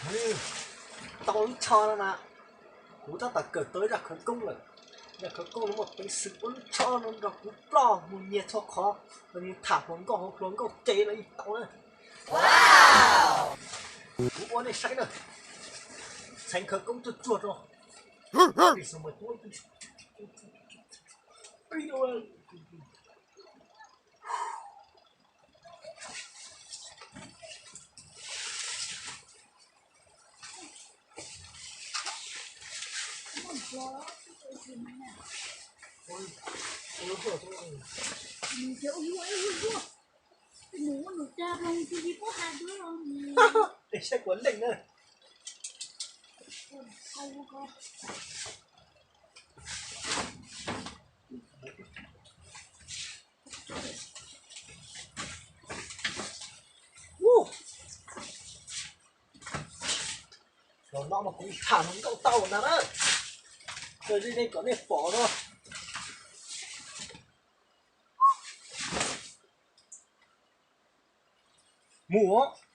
Tau lub tsho no mas kuv tab tom kawm tau ib zaj khawv koob lawm. Zaj khawv koob no muaj peev xwm ua lub tsho no nrog kuv ploj mus nyiag txhua qhov, mus tham hluas nkauj hauv hluas nkauj cev los yeej tau na. Kuv ua nej saib na, txheev khawv koob tsuag tsuag rau. Saib kuv leej na. Los no mas kuv tham hluas nkauj tau na na. Kawg li nej kom nej pom no. Mus.